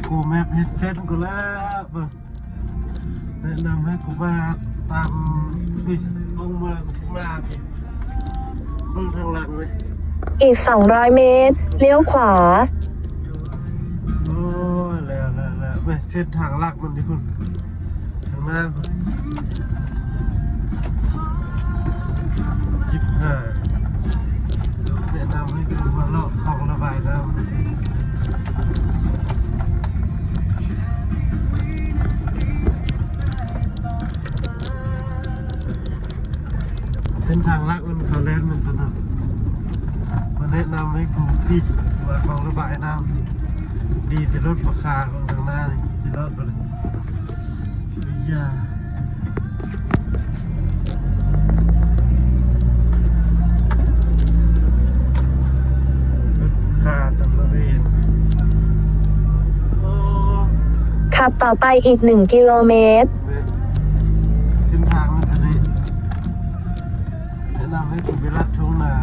Google Map ເຮັດເສັ້ນກູແລ້ວ ເບິ່ງ ແນະນຳໃຫ້ກູມາຕາມ ນີ້ ລົງເມືອງມາ ນີ້ ເບິ່ງທາງຫຼັງເລີຍ. ອີກສອງຮ້ອຍເມດ ລ້ຽວຂວາ. ໂອ້ຍ ແລ້ວ ແລ້ວ ແລ້ວ ເວີ້ຍ ເສັ້ນທາງຫຼັກມັນຢູ່ພຸ້ນ ທາງໜ້າພຸ້ນ ສິບຫ້າ ແນະນຳໃຫ້ເພິ່ນມາເລາະຄອງລະບາຍນ້ຳ. ເສັ້ນທາງຫຼັກມັນເຂົ້າແລ່ນແມ່ນຕົວນັ້ນ ມາແນະນຳໃຫ້ກູ ທີ່ວ່າຄອງລະບາຍນ້ຳ ດີແຕ່ລົດປາຄາຂອງທາງໜ້ານີ້ ຊິລອດບໍ່ເລີຍ. ເອີຍຢາ ລົດປາຄາຕະລະເວນ ໂອ້ ຂັບຕໍ່ໄປອີກໜຶ່ງກິໂລເມດ. ເສັ້ນທາງມັນກະດີ ແນະນຳໃຫ້ກູໄປລັດທົ່ງນາ.